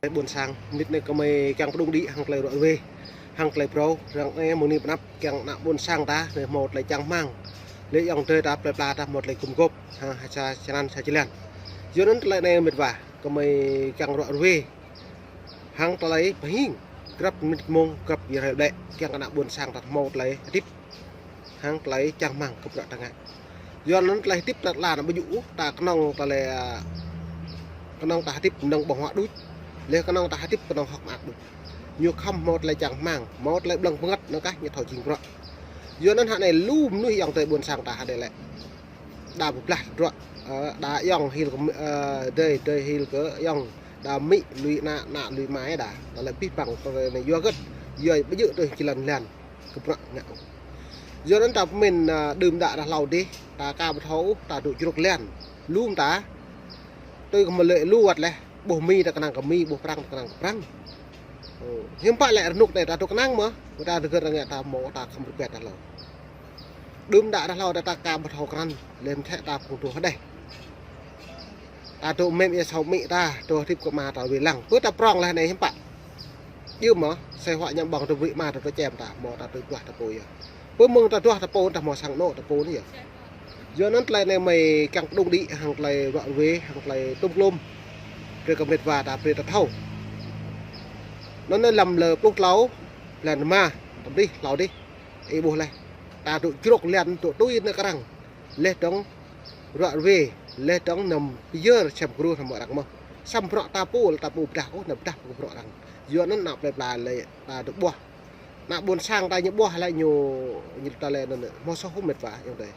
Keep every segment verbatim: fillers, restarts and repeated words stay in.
Ƀôn sang, mơnit anai gơmơi kiăng pơđŭng đĭ hăng tơlơi ruă ruê, hăng tơlơi phrâo, ră anai mơ̆ng anai pơ anăp kiăng ană ƀôn sang ta, anai hmâo tơlơi čang rơmang. Lĕ ayŏng adơi ta, plơi pla ta hmâo tơlơi gum gôp, ha, ha, sa, sa anăn, sa jơlan. Yua anŭn tơlơi anai mĕt wa, gơmơi kiăng ruă ruê hăng tơlơi pơhing, grăp mơnit mông, grăp jơrai ƀlĕ, kiăng kơ ană ƀôn sang ta hmâo tơlơi hơdip hăng tơlơi čang rơmang kơ bruă ta ngă. Yua anŭn tơlơi hơdip ta lăng anŭn ƀu djơ̆ ôh, ta kơnơ̆ng tơlơi, a, kơnơ̆ng ta hơdip mơnơ̆ng ƀơ̆ng huă đôč. Lĕ kơnơ̆ng ta hơdip kơnơ̆ng hơ̆k mơak đôč. Ñu khŏm hmâo tơlơi čang rơmang, hmâo tơlơi ƀlơ̆ng pơngăt anŭn kah ñu thâo jing bruă. Yua anŭn hă anai lu mơnuih ayŏng adơi ƀôn sang ta hă anai lĕ. Đa pơblah tơdruă, ơ, đa ayŏng hil kơ, ơ, adơi, adơi hil kơ ayŏng, đa amĭ lui ană, ană lui amai đa. Tơlơi abih bang tơlơi anai yua hơget, yua ƀu djơ̆ tui jơlan lĕn kơ bruă ngă. Yua anŭn ta pơmĭn, ơ, đưm đă đah hlâo dih, ta aka ƀu thâo, ta dŏ jrŏk lĕn. Lŏm ta, tui kơ mơlĕ lu wơ̆t leh, ƀuh Mi ta kơnang kơ Mi, ƀuh Prăng ta kơnang kơ Prăng. Ơ, hiư̆m pă lĕ rơnŭk anai ta dŏ kơnang mơ̆, ta dơgơ̆t ră anai ta hmâo ta khŏm rơbet đah hlâo. Đưm đă đah hlâo ta aka ƀu thâo krăn, lĕ mơ̆ thĕ ta phung tuh đeh. Ta dŏ mĕm ia sâo amĭ ta, dŏ hơdip kơ ama ta wai lăng. Pơ ta prŏng leh anai hiư̆m pă. Yua mơ̆, sĕ huă ñăm ƀơ̆ng dŏ brơi ama ta dŏ čem ta, hmâo ta tui duah ta pô yơh. Pơ mơ̆ng ta duah ta pô, ta hmâo sang anŏ ta pô anai yơh. Yua anŭn tơlơi anai gơmơi kiăng pơđŭng đĭ hăng tơlơi ruă ruê, hăng tơlơi tôm klôm. Brơi kơ mĕt wa ta brơi ta thâo. Anŭn anai lăm lơ pluh klâo, blan rơma, tơm dih, hlâo dih. Ih ƀuh leh. Ta dŏ jrŏk lĕn dŏ tui anai kơ arăng. Leh dơ̆ng ruă ruê, leh dơ̆ng anăm pơyơr sem gru hăng mơ̆ arăng mơ̆. Samơ̆ bruă ta pô, ta pô pơdah ôh, anăm pơdah pơ bruă arăng. Yua anŭn ană plơi pla lĕ ta dŏ ƀuah. Ană ƀôn sang ta ñu ƀuah lĕ ñu, ñu ta lĕ anŭn, hmâo soh ôh mĕt wa ayŏng adơi.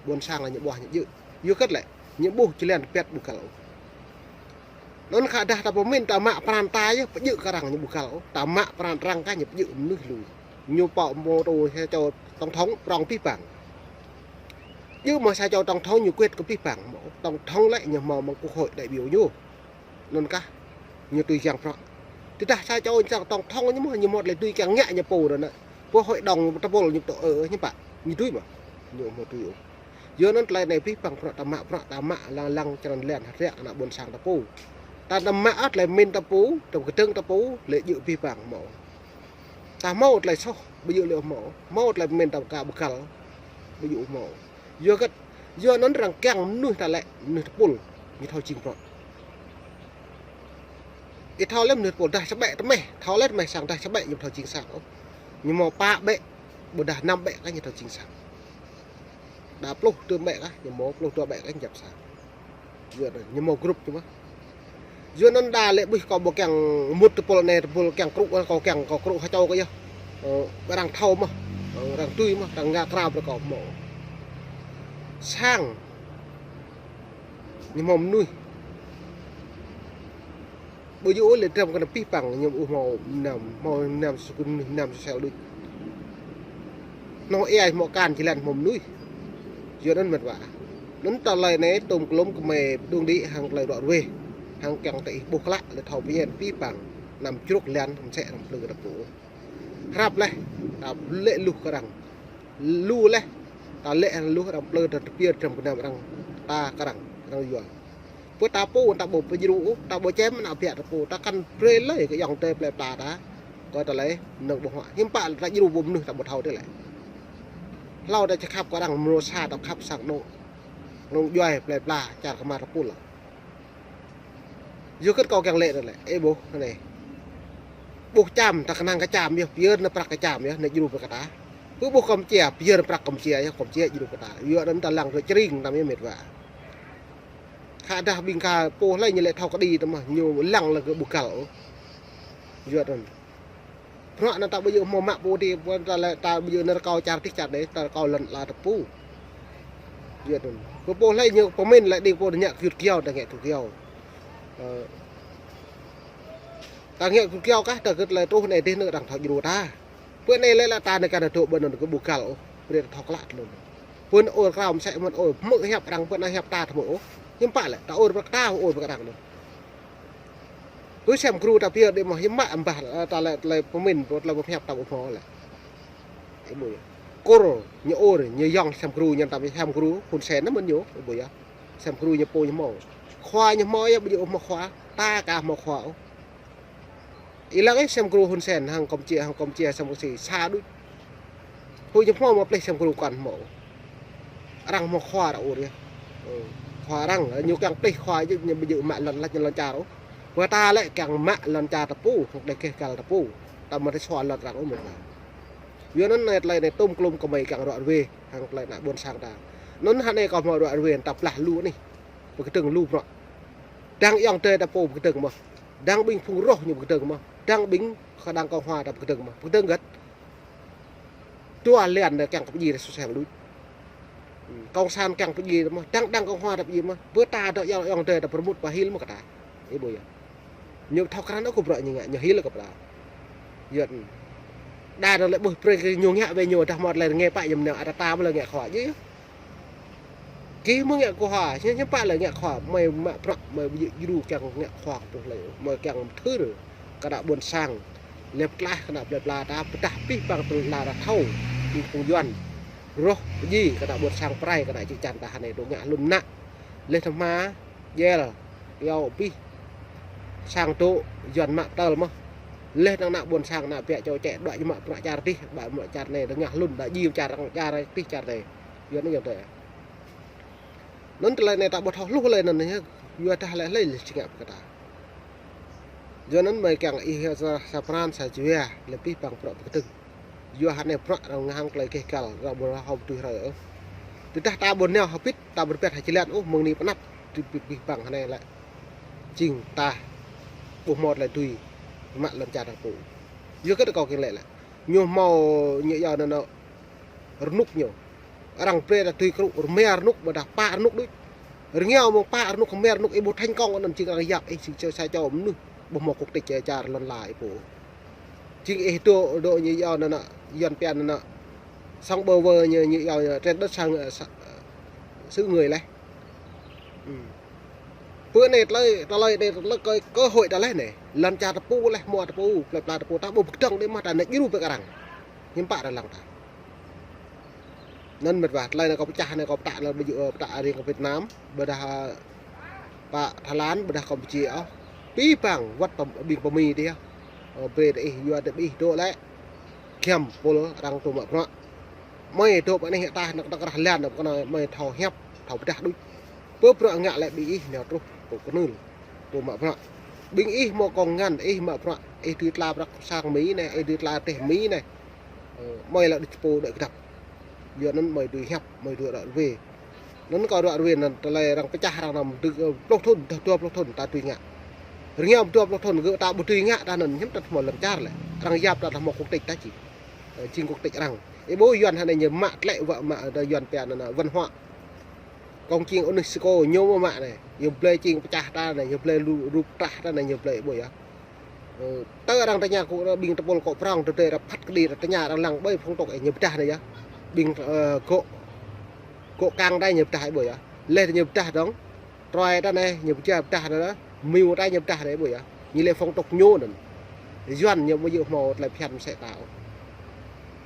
Ƀôn sang lĕ ñu ƀuah ñu djơ̆. Yua hơget lĕ, ñu ƀuh jơlan rơbet ƀu găl ôh. Anŭn khă dah ta pơmĭn ta mă pran ta yơh, pơdjơ̆ kơ arăng ñu ƀu găl ôh. Ta mă pran arăng kah ñu pơdjơ̆ mơnuih lui. Ñu pŏk mơ̆ tơ sa čô tổng thống prŏng abih bang. Djơ̆ mơ̆ sa čô tổng thống ñu quyết kơ abih bang. Tổng thống lĕ ñu hmâo mơ̆ng quốc hội đại biểu ñu. Anŭn kah ñu tui jang prŏng. Tơdah sa čô tổng thống ñu mơ̆, ñu mơ̆ lĕ tui kiăng ngă ñu pô anŭn. Pơ hội đồng tơpul ñu tơ, ơ, ñu pă. Ñu tui mơ̆. Ñu hmâo tui ôh. Yua anŭn tơlơi anai abih bang bruă ta mă, bruă ta mă lăng lăng črăn lĕn hơdră ană ƀôn sang ta pô. Ta, ta mă ăt tơlơi pơmĭn ta pô, ta kơdơ̆ng ta pô, lĕ djơ̆ abih bang hmâo. Ta hmâo tơlơi soh, ƀu djơ̆ lĕ hmâo. Hmâo tơlơi pơmĭn ta aka ƀu găl, ƀu djơ̆ hmâo. Yua hơget, yua anŭn arăng kiăng mơnuih ta lĕ, mơnuih tơpul, ñu thâo jing bruă. Ih thâo lĕ mơnuih tơpul dah sa ƀĕ tơmeh, thâo lĕ tơmeh sang dah sa ƀĕ ñu thâo jing sang ôh. Ñu hmâo pă ƀĕ, ƀôdah năm ƀĕ kah ñu thâo jing sang. Đa pluh tơm ƀĕ kah, ñu hmâo pluh dua ƀĕ kah ñu djăp sang. Yua anŭn, ñu hmâo grup ñu mơ̆. Yua anŭn đa lĕ ƀuh kâo ƀu kiăng mŭt tơpul anai, tơpul kiăng krŭ, kâo kiăng, kâo krŭ ha čô kơ yơh. Ơ, arăng thâo mơ̆, ơ, arăng tui mơ̆, arăng ngă krao brơi kâo hmâo. Sang, ñu hmâo mơnuih. Ƀu djơ̆ ôh lĕ trăm kơ ană abih bang ñu ƀu hmâo mơnam, hmâo mơnam sukun mơnuih mơnam sosel đôč. Hmâo ia hmâo kan jơlan hmâo mơnuih. Yua anŭn mĕt wa. Anŭn tơlơi anai tôm klôm gơmơi pơđŭng đĭ hăng tơlơi ruă ruê. Hăng kiăng tơ ih ƀuh klă lĕ thâo pơñen abih bang. Anăm jrŏk lĕn hăng sĕ arăng plư kơ ta pô. Hrăp leh, ta lĕ luh kơ arăng. Lu leh, ta lĕ luh arăng plư ta tơpier trăm gơnam arăng ta kơ arăng, arăng yua. Pơ ta pô ta ƀu pơdjru ôh, ta ƀu čem ană ƀiă ta pô, ta kăn brơi lơi kơ ayŏng adơi plơi pla ta. Kơ tơlơi mơnơ̆ng ƀơ̆ng huă. Hiư̆m pă ta djru pơ mơnuih ta ƀu thâo dih lĕ. Hlâo ta či khăp kơ arăng mrô sa ta khăp sang anŏ. Rông djuai plơi pla čar kơmar ta pô lă. Yua hơget kâo kiăng lĕ anŭn lĕ, ih ƀuh anai. Ƀuh čam, ta kơnang kơ čam yơh, pơyơr ană prăk kơ čam yơh, ană djru brơi kơ ta. Pơ ƀuh Kampuchia, pơyơr prăk Kampuchia yơh, Kampuchia djru brơi kơ ta. Yua anŭn ta lăng kơ čring anăm yơh mĕt wa. Khă dah ƀing kơ pô hlơi ñu lĕ thâo kơđi tơ mơ̆, ñu lăng lăng kơ ƀu găl ôh. Yua anŭn. Bruă anŭn ta ƀu djơ̆ hmâo mă pô dih, pô ta lĕ ta ƀu djơ̆ nao rơkâo čar dih čar anai, ta rơkâo lŏn ala ta pô. Yua anŭn. Pô, pô hlơi ñu pơmĭn lĕ dih pô ngă gơyut gơyâo, ta ngă gơyut gơyâo. Ơ. Ta ngă gơyut gơyâo kah, ta gơ̆t lĕ truh anai dih anŭn arăng thâo djru ta. Pơ anai lĕ lĕ ta anai kăn dŏ ƀơi anŭn kơ ƀu găl ôh. Brơi ta thâo klă tơlơi anŭn. Pơ anŭn ôr krao mơsĕ mơ̆n ôr, hmư̆ hiăp arăng pơ anai hiăp ta thâo ôh. Hiư̆m pă lĕ, ta ôr brơi kơ ta, ôr brơi kơ arăng anŭn. Pơ sem gru ta pơyơr đĭ mơ̆ hiư̆m mă ƀah, ơ, ta lĕ, lĕ pơmĭn, ƀu tơlơi pơhiăp ta ƀu hmâo lĕ. Ih ƀuh yơh. Kur, ñu ôr, ñu yŏng sem gru, ñu tăm sem gru, Hun Sen anŭn mơ̆n ñu, ih ƀuh yơh. Sem gru ñu pô ñu hmâo. Khua ñu hmâo yơh, ƀu djơ̆ ôh hmâo khua, ta aka hmâo khua ôh. Ih lăng ih sem gru Hun Sen, hăng Kampuchia, hăng Kampuchia sem gru si, sa đuč. Hơi ñu hmâo mă plih sem gru kăn hmâo. Arăng hmâo khua arăng ur yơh. Ơ, khua arăng, ñu kiăng plih khua yơh, ñu ƀu djơ̆ mă lŏn lač lŏn čar ôh. Pơ ta lĕ kiăng mă lŏn čar ta pô, hăng đe keh kal ta pô. Ta mă tơlơi sua lŏn arăng ôh mơ̆n. Yua anŭn anai tơlơi anai tŭm klŭm kơmơi kiăng ruă ruê, hăng tơlơi ană ƀôn sang ta. Anŭn hă anai kâo hmâo ruă ruê ta blah lu anih. Pơkơdơ̆ng lu bruă. Dang ayŏng adơi ta pô pơkơdơ̆ng mơ̆n. Dang ƀing phung roh ñu pơkơdơ̆ng mơ̆n. Dang ƀing khua đảng cộng hòa ta pơkơdơ̆ng mơ̆n. Pơkơdơ̆ng gơ̆t. Dua lĕ anai kiăng kơ pơdjai rơsŭ sem đuč. Ư, cộng sản kiăng pơdjai mơ̆n. Dang đảng cộng hòa ta pơdjai mơ̆n. Pơ ta dŏ ayŏng, ayŏng adơi ta pơrơmut pơhil mơ̆n kơ ta. Ih ƀuh yơh. Ñu thâo krăn ôh kơ bruă ñu ngă, ñu hil kơ pơla. Yơh. Đa dơ̆ng lĕ ƀuh brơi kơ ñu ngă wơ̆t ñu dah mơ̆t lĕ rơngai pă ñu mơnơ̆ng ata ta mơ̆ lĕ ngă khua yơh. Kih mơ̆ ngă khua, hiư̆m hiư̆m pă lĕ ngă khua, mơi mă bruă, mơi ƀu djơ̆ djru kiăng ngă khua kơ pô lĕ, mơi kiăng mơthưr kơ ană ƀôn sang. Lĕ pơtlaih kơ ană plơi pla ta, pơdah pih pang tơlơi la ta thâo, ƀing phung Yuan. Roh pơdjai kơ ană ƀôn sang pơrai kơ ană čư̆ čan ta hơnai dŏ ngă hlŭn mơnă. Lĕ tơhma, djel, iâu pih, sang dŏ, Yuan mă tơl mơ̆n. Lĕ ană ƀôn sang ană biă čô čĕ, đuaĭ ñu mă bruă čar dih, ƀă mă čar anai, dơ̆ng ngă hlŭn, đa djai čar, čar dih čar anai. Yuan anai yơh tơ. Anŭn tơlơi anai ta ƀu thâo hluh lơi anŭn yơh, yua dah lĕ hlơi lĕ či ngă pơkă ta. Yua anŭn mơi kiăng ih sa, sa pran sa jua, lĕ pih pang bruă pơkơdơ̆ng. Yua hă anai bruă arăng ngă hăng tơlơi keh kal, arăng ƀu hơ̆ tui hrơi ôh. Tơdah ta ƀu nao hơbĭt, ta ƀu rơbat hơjơlan ôh, mơ̆ng anai pơ anăp, tui pih pih pang hơnai lĕ. Jing ta ƀu hmâo tơlơi tui, mă lŏn čar ta pô. Yua kơ kâo kiăng lĕ lĕ. Ñu hmâo ñu yua anŭn anŭn rơnŭk ñu. Arăng brơi ta tui kru rơma rơnŭk ƀôdah pă rơnŭk đuč. Rơngiao mơ̆ng pă rơnŭk rơma rơnŭk ih ƀu thành công anŭn jing arăng yap ih jing sa čô mơnuih ƀu hmâo quốc tịch čar lŏn la ih pô. Jing ih dŏ dŏ ñu yua anŭn anŭn Yuan pian anŭn anŭn. Sống bơ vơ ñu ñu yua trên đất sang, sa-, xứ người lĕ. Ư. Pơ anai tơlơi, tơlơi anai tơlơi cơ, cơ hội ta lĕ anai. Lŏn čar ta pô lĕ, hmua ta pô, plơi pla ta pô, ta ƀu pơkơdơ̆ng đĭ mơ̆n ta anai djru pơkă arăng. Hiư̆m pă arăng lăng ta. Anŭn mĕt wa, tơlơi anai kâo pơčah anai kâo pơtă anŭn ƀu djơ̆, ơ, pơtă riêng kơ Việt Nam, ƀôdah, ơ, pă Thái Lan, ƀôdah Campuchia ôh. Pih pang wơ̆t pơ-, ƀing pơ Mi dih. Ơ, brơi ta ih, yua ta ƀing ih dŏ lĕ. Giăm pôl arăng tŭ mă bruă. Mơi dŏ pơ anih ataih năk năk rah lan năk kơnơ̆ng mơi thâo hiăp, thâo pơdah đuč. Pơ bruă ngă lĕ ƀing ih nao truh pơ kơnưl. Pơ mă bruă. Ƀing ih hmâo kông ngăn, ih mă bruă, ih dưi tla prăk sang Mi anai, ih dưi tla rơdêh Mi anai. Ơ, mơi lĕ đuč pô đuaĭ kơdăp. Yua anŭn mơi dưi hiăp, mơi dưi ruă ruê. Anŭn kâo ruă ruê anŭn tơlơi arăng pơčah arăng anăm dưi, ơ, pluh thŭn, dah dua pluh thŭn ta dưi ngă. Rơngiao dua pluh thŭn gơ̆ ta ƀu dưi ngă dah anŭn hiư̆m ta hmâo lŏn čar lĕ. Arăng yap ta dah hmâo quốc tịch ta či. Ơ, jing quốc tịch arăng. Ih ƀuh Yuan hơnai ñu mă tlĕ wă mă dah Yuan pian anŭn anŭn văn hóa. Kông jing UNESCO ñu mơ̆ mă anai. Ñu blơi jing pơčah ta anai, ñu blơi lu-, rup trah ta anai, ñu blơi ih ƀuh yơh. Ơ, tơ arăng tơña kơ ƀing tơpul kơ prong tơdơi arăng phat kơđi arăng tơña arăng lăng ƀơi phung tŏk ih ñu pơdah anai yơh. Ƀing, ơ, gŏ, gŏ kang ta ñu pơdah ih ƀuh yơh. Lĕ ñu pơdah dơ̆ng. Troi ta anai ñu pơdah pơdah anai. Miu ta ñu pơdah anai ih ƀuh yơh. Ñu lĕ phung tŏk ñu anŭn. Yuan ñu ƀu djơ̆ hmâo tơlơi phiăn mơsĕ ta ôh.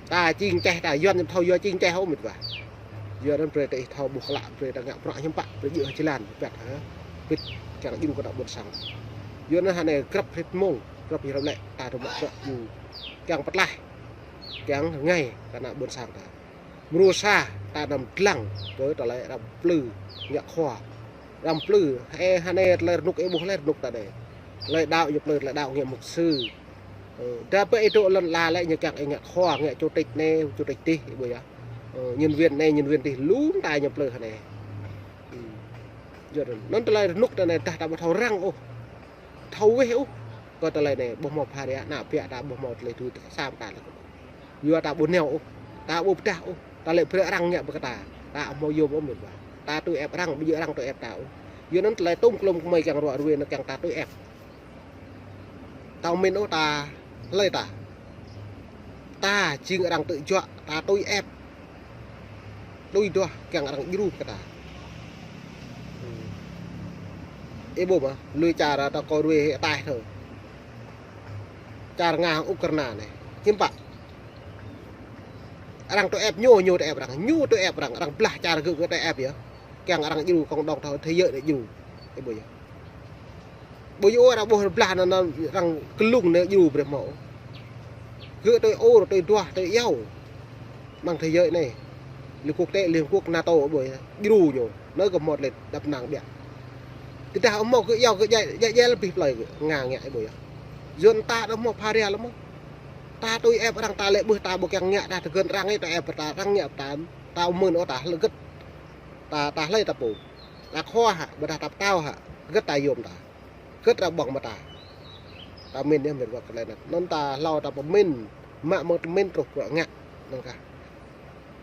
Ta jing čeh ta Yuan ñu thâo yua jing čeh ôh mĕt wa. Yua anŭn brơi ta ih thâo ƀuh klă brơi ta ngă bruă hiư̆m pă brơi djơ̆ hơjơlan pĕt hă. Pĕt kiăng djru kơ ană ƀôn sang. Yua anŭn hơnai grăp hơget mông, grăp hơget lĕ ta tŭ mă bruă djru. Kiăng pơtlaih, kiăng rơngai kơ ană ƀôn sang ta. Mrô sa ta anăm dlăng kơ tơlơi arăng plư ngă khua. Arăng plư, ơ, hơnai tơlơi rơnŭk ih ƀuh lĕ rơnŭk ta anai. Tơlơi đaŏ ñu plư tơlơi đaŏ ngă mục sư. Ơ, dah pơ ih dŏ lŏn la lĕ ñu kiăng ih ngă khua, ngă chủ tịch anai, chủ tịch dih, ih ƀuh yơh. Ơ, nhân viên anai, nhân viên dih, lu mơta ñu plư hơnai. Ư. Yua anŭn, anŭn tơlơi rơnŭk ta anai dah ta ƀu thâo răng ôh. Thâo weh ôh. Kơ tơlơi anai, ƀu hmâo pha ria, ană biă ta ƀu hmâo tơlơi tui ta sam ta lĕ. Yua ta ƀu nao ôh, ta ƀu pơdah ôh, ta lĕ brơi arăng ngă pơkă ta. Ta ƀu hmâo yôm ôh mĕt wa. Ta tui ĕp arăng, ƀu djơ̆ arăng tui ĕp ta ôh. Yua anŭn tơlơi tŭm klŏm kơmơi kiăng ruă ruê anŭn kiăng ta tui ĕp. Ta ƀu mĭn ôh ta, hlơi ta. Ta jing arăng tơjuă, ta tui ĕp. Tui duah kiăng arăng djru pơkă ta. Ih ƀuh mơ̆, lui čar ta kơ ruê ataih thơ. Čar Nga Ukraina anai. Hiư̆m pă. Arăng tui ĕp ñu, ñu tui ĕp arăng, ñu tui ĕp arăng, arăng blah čar gơ̆ gơ̆ tui ĕp yơh. Kiăng arăng djru cộng đồng thâo thế giới đuaĭ djru. Ih ƀuh yơh. Ƀu djơ̆ ôh arăng ƀuh blah anŭn, anŭn arăng kơlŭng anai djru brơi hmâo. Gơ̆ tui ur, tui duah, tui iâu. Mơ̆ng thế giới anai. Liên Quốc tế, Liên Quốc, NATO ƀuh yơh. Djru ñu. Anŭn kơ hmâo tơlơi đăp năng biă. Tơdah hmâo gơ̆ iâu gơ̆ djai, djai, djai lĕ abih plơi gơ̆. Ngă ngă ƀuh yơh. Yuan ta đôč hmâo pha ria lĕ mơ̆n. Ta tui ĕp arăng ta lĕ ƀuh ta ƀu kiăng ngă ta tơgơ̆n arăng ih ta ĕp ta arăng ngă ta, ta mơ̆n ôh ta hlơi gơ̆t. Ta, ta hlơi ta pô. Ta khua hă, ƀôdah ta pơtao hă, gơ̆t ta yôm ta. Gơ̆t ta ƀơ̆ng mơta. Ta mĭn yơh, mĭn wơ̆t kơ tơlơi anŭn. Anŭn ta hlâo ta pơmĭn, mă mơ̆ tơmĭn truh bruă ngă. Anŭn kah.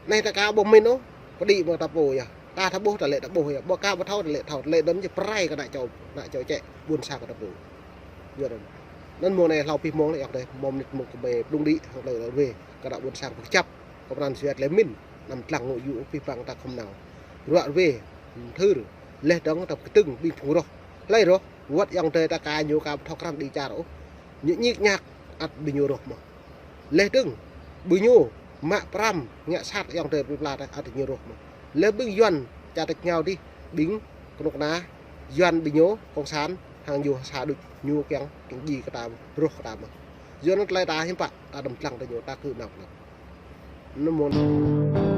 Anai ta ka ƀu mĭn ôh, pơđĭ mơ̆ ta pô yơh. Ta thâo ƀuh ta lĕ ta ƀuh yơh. Ƀu ka ƀu thâo ta lĕ thâo, tơlơi anŭn či pơrai kơ ană čô, ană čô čĕ, ƀuôn sang kơ ta pô. Yua anŭn. Anŭn mơ̆ng anai hlâo abih mơ̆ng lĕ yơh dêh, mơ̆ng mơnit mơ̆ng kơ mơi pơdŏng đĭ, hăng tơlơi rơwe, kơ ană ƀuôn sang pơkơjăp. Kơ pran jua tơlơi mĭn, anăm lăng ngŏ yŭ abih bang ta khŏm nao. Ruă rơwe, thưr, laih dơ̆ng ta pơkơtưng ƀing phung roh. Hlơi roh, wơ̆t ayŏng adơi ta ka ñu ka ƀu thâo krăn đĭ čar ôh. Ñu ñik ñak ăt ƀing ñu roh mơ̆n. Laih dơ̆ng, ƀing ñu mă pram ngă sat ayŏng adơi plơi pla ta ăt ñu roh mơ̆n. Laih ƀing Yuan čar tač rơngiao dih, ƀing kơnuk kơna Yuan ƀing ñu, cộng sản, hăng ñu sa đôč ñu kiăng, kiăng djai kơ ta, roh kơ ta mơ̆n. Yua anŭn tơlơi ta hiư̆m pă, ta anăm lăng ta ñu, ta kơ nao kơ nao. Anŭn mơ̆n.